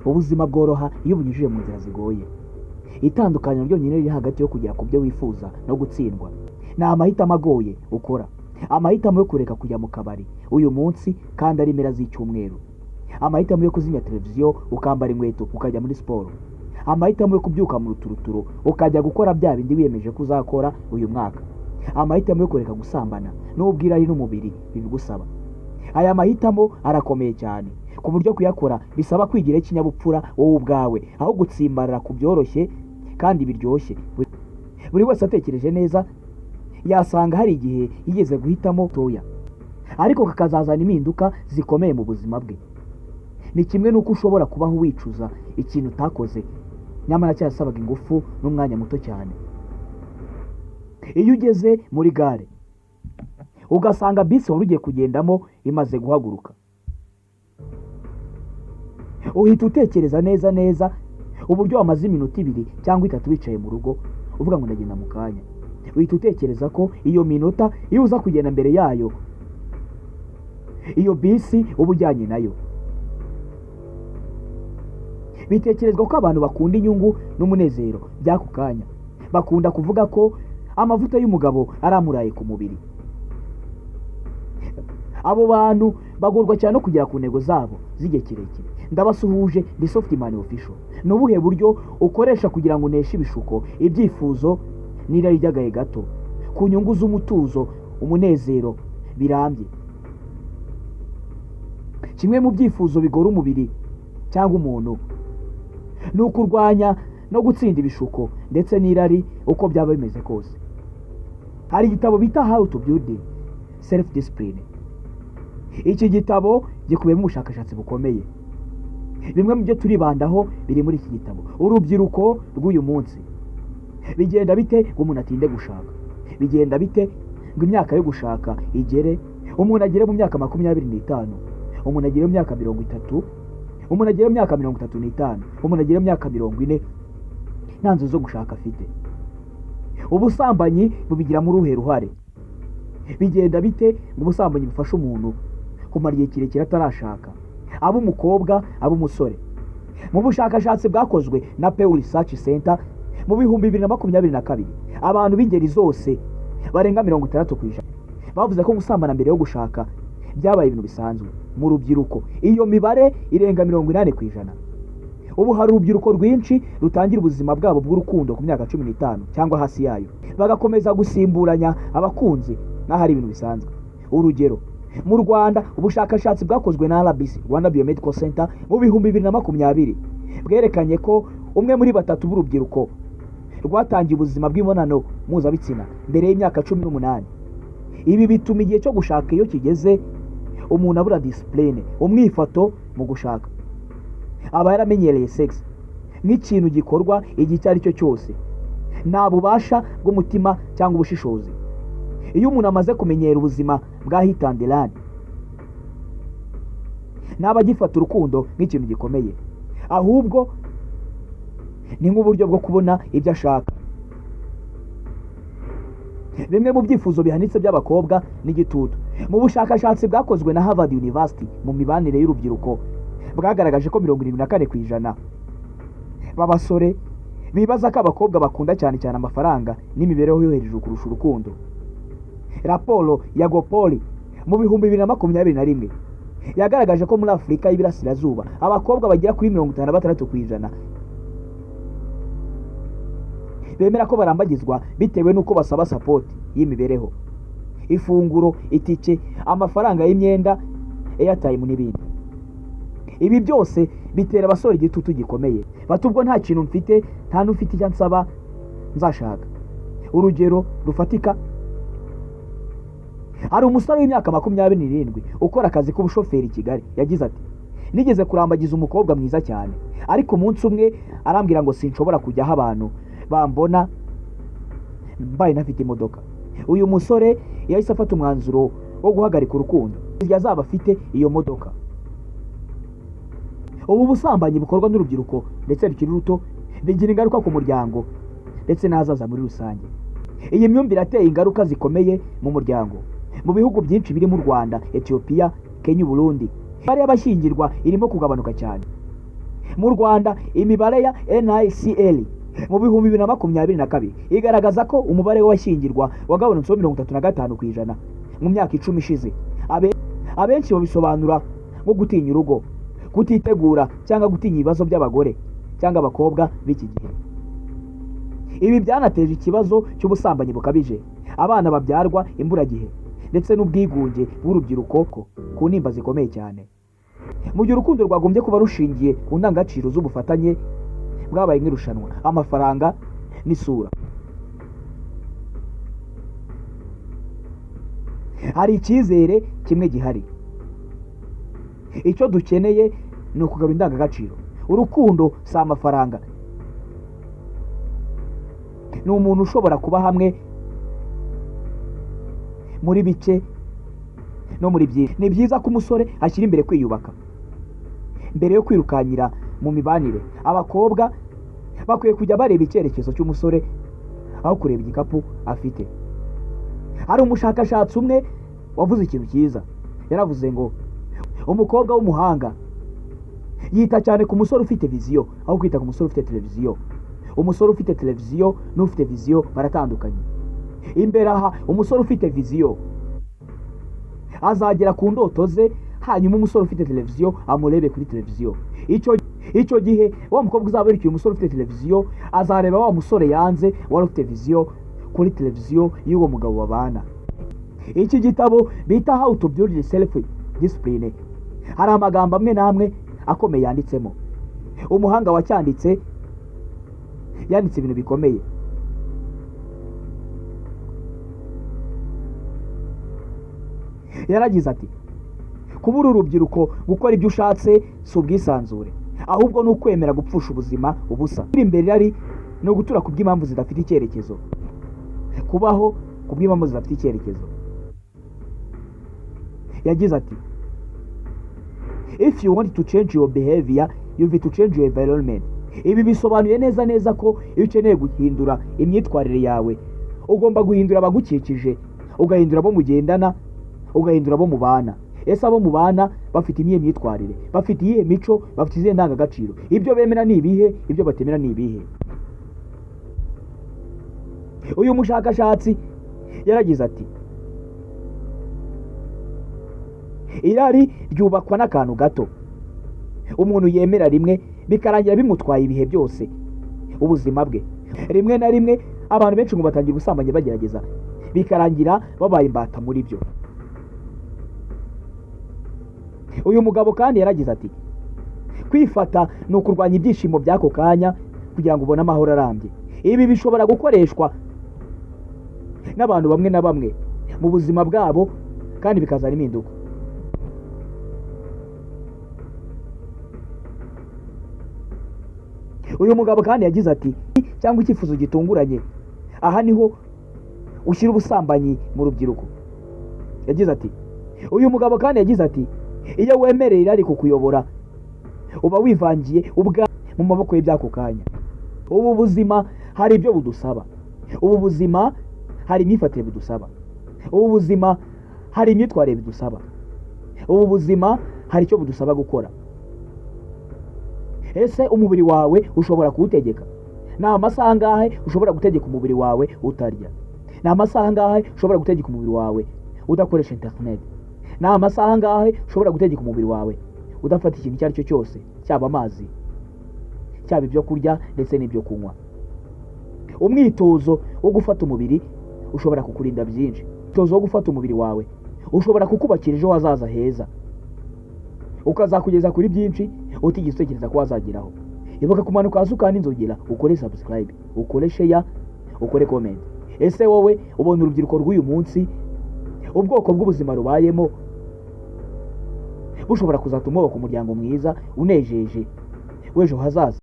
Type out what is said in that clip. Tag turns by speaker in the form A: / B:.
A: Ubuzima bworoha iyo ubunyujije mu nzira zigoye. Itandukaniro ryonyine riri hagati yo kugera ku byo wifuza no gutsindwa ni amahitamo agoye ukora: amahitamo yo kureka kujya mu kabari uyu munsi kandi ari impera z'icyumweru, amahitamo yo kuzimya televiziyo ukambara inkweto ukajya muri siporo, amahitamo yo kubyuka mu ruturuturu ukajya gukora bya bindi wiyemeje ko uzakora uyu mwaka, amahitamo yo kureka gusambana n'ubwo irari n'umubiri bibigusaba. Aya mahitamo arakomeye cyane ku buryo kuyakora bisaba kwigira ikinyabupfura wowe ubwawe, aho gutsimbarara ku byoroshye kandi biryoshye. Buri wese atekereje neza yasanga hari igihe yigeze guhitamo toya, ariko kakazazana impinduka zikomeye mu buzima bwe. Ni kimwe n'uko ushobora kubaho wicuza ikintu utakoze, nyamara cyasabaga ingufu n'umwanya muto cyane. Iyo ugeze muri gare ugasanga bisi wari ugiye kugendamo imaze guhaguruka, uhita utekereza neza neza uburyo wamaze iminota 2 cyangwa 3 wicaye mu rugo uvuga ngo "Ndagenda mu kanya." Uhita utekereza ko iyo minota iyo uza kugenda mbere yayo, iyo bisi uba ujyanye nayo. Bitekerezwa ko abantu bakunda inyungu n'umunezero by'ako kanya. Bakunda kuvuga ko amavuta y'umugabo aramuraye ku mubiri. Abo bantu bagorwa cyane no kugera ku ntego zabo z'igihe kirekire. Ndabasuhuje, ndi Softman Official. Ni ubuhe buryo ukoresha kugira ngo uneshe ibishuko, ibyifuzo n'irari ry'agahe gato ku nyungu z'umutuzo, umunezero birambye? Kimwe mu byifuzo bigora umubiri cyangwa umuntu ni ukurwanya no gutsinda ibishuko ndetse n'irari, uko byaba bimeze kose. Hari igitabo bita "How to Build Self Discipline". Iki gitabo gikubiyemo ubushakashatsi bukomeye. Bimwe mu byo turibandaho biri muri iki gitabo: urubyiruko rw'uyu munsi, bigenda bite ngo umuntu atinde gushaka? Bigenda bite ngo imyaka yo gushaka igere, umuntu agere mu myaka 25, umuntu agere mu myaka 30, umuntu agere mu myaka 35, umuntu agere mu myaka 40 nta nzu zo gushaka afite? Ubusambanyi bubigiramo uruhe ruhare? Bigenda bite ngo ubusambanyi bufashe umuntu kumara igihe kirekire atarashaka, abe umukobwa, abe umusore? Mu bushakashatsi bwakozwe na Pew Research Center mu 2022, abantu b'ingeri zose barenga 60% bavuze ko gusambana mbere yo gushaka byabaye ibintu bisanzwe. Mu rubyiruko iyo mibare irenga 80%. Ubu hari urubyiruko rwinshi rutangira ubuzima bwabo bw'urukundo ku myaka 15 cyangwa hasi yayo, bagakomeza gusimburanya abakunzi nk'aho ari ibintu bisanzwe. Urugero, mu Rwanda, ubushakashatsi bwakozwe na RBC, Rwanda Biomedical Center, mu 2020 bwerekanye ko umwe muri batatu b'urubyiruko rwatangiye ubuzima bw'imibonano mpuzabitsina mbere y'imyaka 18. Ibi bituma igihe cyo gushaka iyo kigeze umuntu abura discipline, umwifato mu gushaka. Aba yaramenyereye sex nk'ikintu gikorwa igihe icyo ari cyo cyose, nta bubasha bw'umutima cyangwa ubushishozi. Iyo umuntu amaze kumenyera ubuzima bwa hit and run, ntaba agifata urukundo nk'ikintu gikomeye, ahubwo ni nk'uburyo bwo kubona ibyo ashaka. Bimwe mu byifuzo bihanitse by'abakobwa n'igitutu: mu bushakashatsi bwakozwe na Harvard University mu mibanire y'urubyiruko, bwagaragaje ko 74% b'abasore bibaza ko abakobwa bakunda cyane cyane amafaranga n'imibereho yo hejuru kurusha urukundo. Raporo ya GoPoll mu 2021 yagaragaje ko muri Afurika y'Iburasirazuba abakobwa bagera kuri 56% bemera ko barambagizwa bitewe n'uko basaba support y'imibereho, ifunguro, itike, amafaranga y'imyenda, airtime n'ibindi. Ibi byose bitera abasore igitutu gikomeye, bati "Ubwo nta kintu mfite, nta n'ufite icyo ansaba, nzashaka." Urugero rufatika: hari umusore w'imyaka 27 ukora akazi k'ubushoferi i Kigali. Yagize ati: "Nigeze kurambagiza umukobwa mwiza cyane, ariko umunsi umwe arambwira ngo sinshobora kujya aho abantu bambona mbaye ntafite imodoka." Uyu musore yahise afata umwanzuro wo guhagarika urukundo igihe azaba afite iyo modoka. Ubu busambanyi bukorwa n'urubyiruko ndetse rukiri ruto bigira ingaruka ku muryango ndetse n'ahazaza muri rusange. Iyi myumvire yateye ingaruka zikomeye mu muryango. Mu bihugu byinshi birimo u Rwanda, Etiyopiya, Kenya, Burundi, imibare y'abashyingirwa irimo kugabanuka cyane. Mu Rwanda, imibare ya NICL mu 2022 igaragaza ko umubare w'abashyingirwa wagabanutseho 35% mu myaka 10 ishize. Abenshi babisobanura nko gutinya urugo, kutitegura cyangwa gutinya ibibazo by'abagore cyangwa abakobwa b'iki gihe. Ibi byanateje ikibazo cy'ubusambanyi bukabije, abana babyarwa imburagihe, ndetse n'ubwigunge bw'urubyiruko ku ntimba zikomeye cyane. Mu gihe urukundo rwagombye kuba rushingiye ku ndangagaciro z'ubufatanye, bwabaye nk'irushanwa, amafaranga n'isura. Hari icyizere kimwe gihari: icyo dukeneye ni ukugarura indangagaciro. Urukundo si amafaranga, ni umuntu ushobora kuba hamwe muri bike no muri byinshi. Ni byiza ko umusore ashyira imbere kwiyubaka mbere yo kwirukankira mu mibanire. Abakobwa bakwiye kujya bareba icyerekezo cy'umusore aho kureba igikapu afite. Hari umushakashatsi umwe wavuze ikintu cyiza. Yaravuze ngo umukobwa w'umuhanga yita cyane ku musore ufite vision aho kwita ku musore ufite televiziyo. Umusore ufite televiziyo n'ufite vision baratandukanye. Imbere aha, umusore ufite vision azagera ku ndoto ze, hanyuma umusore ufite televiziyo amurebe kuri televiziyo. Icyo gihe wa mukobwa uzaba yerekeye umusore ufite televiziyo azareba wa musore yanze wari ufite vision kuri televiziyo y'uwo mugabo babana. Iki gitabo bita How to Build Self Discipline, hari amagambo amwe n'amwe akomeye yanditsemo. Umuhanga wacyanditse yanditse ibintu bikomeye. Yaragize ati: "Kubura urubyiruko gukora ibyo ushatse si ubwisanzure, ahubwo ni ukwemera gupfusha ubuzima ubusa." Imbere irari ni ugutura ku bw'impamvu zidafite icyerekezo, kubaho ku bw'impamvu zidafite icyerekezo. Yagize ati: "If you want to change your behavior, you have to change your environment." Ibi bisobanuye neza neza ko iyo ukeneye guhindura imyitwarire yawe, ugomba guhindura abagukikije, ugahindura abo mugendana, ugahindura abo mubana. Ese abo mubana bafite iyihe myitwarire? Bafite iyihe mico? Bafite izihe ndangagaciro? Ibyo bemera ni ibihe? Ibyo batemera ni ibihe? Uyu mushakashatsi yaragize ati: "Irari ryubakwa n'akantu gato umuntu yemera rimwe, bikarangira bimutwaye ibihe byose ubuzima bwe." Rimwe na rimwe abantu benshi ngo batangira ubusambanyi bagerageza, bikarangira babaye imbata muri byo. Uyu mugabo kandi yaragize ati: "Kwifata ni ukurwanya ibyishimo by'ako kanya kugira ngo ubone amahoro arambye." Ibi bishobora gukoreshwa n'abantu bamwe na bamwe mu buzima bwabo kandi bikazana impinduka. Uyu mugabo kandi yagize ati: "Cyangwa icyifuzo gitunguranye, aha niho ushyira ubusambanyi mu rubyiruko." Yagize ati, uyu mugabo kandi yagize ati: "Iyo wemereye irari kukuyobora, uba wivangiye ubwa mu maboko y'iby'ako kanya." Ubu buzima hari ibyo budusaba, ubu buzima hari imyifatire budusaba, ubu buzima hari imyitwarire bidusaba, ubu buzima hari icyo budusaba gukora. Ese umubiri wawe ushobora kuwutegeka? Ni amasaha angahe ushobora gutegeka umubiri wawe utarya? Ni amasaha angahe ushobora gutegeka umubiri wawe udakoresha interineti? Ni amasaha angahe ushobora gutegeka umubiri wawe udafata ikintu icyo ari cyo cyose, cyaba amazi, cyaba ibyo kurya ndetse n'ibyo kunywa? Umwitozo wo gufata umubiri ushobora kukurinda byinshi. Umwitozo wo gufata umubiri wawe ushobora kukubakira ejo hazaza heza, ukazakugeza kuri byinshi utigeze utekereza ko wazageraho. Ibuka kumanuka hasi ukanda inzogera, ukore subscribe, ukore share, ukore comment. Ese wowe ubona urubyiruko rw'uyu munsi, ubwoko bw'ubuzima rubayemo, bushobora kuzatuma wubaka umuryango mwiza unejeje w'ejo hazaza?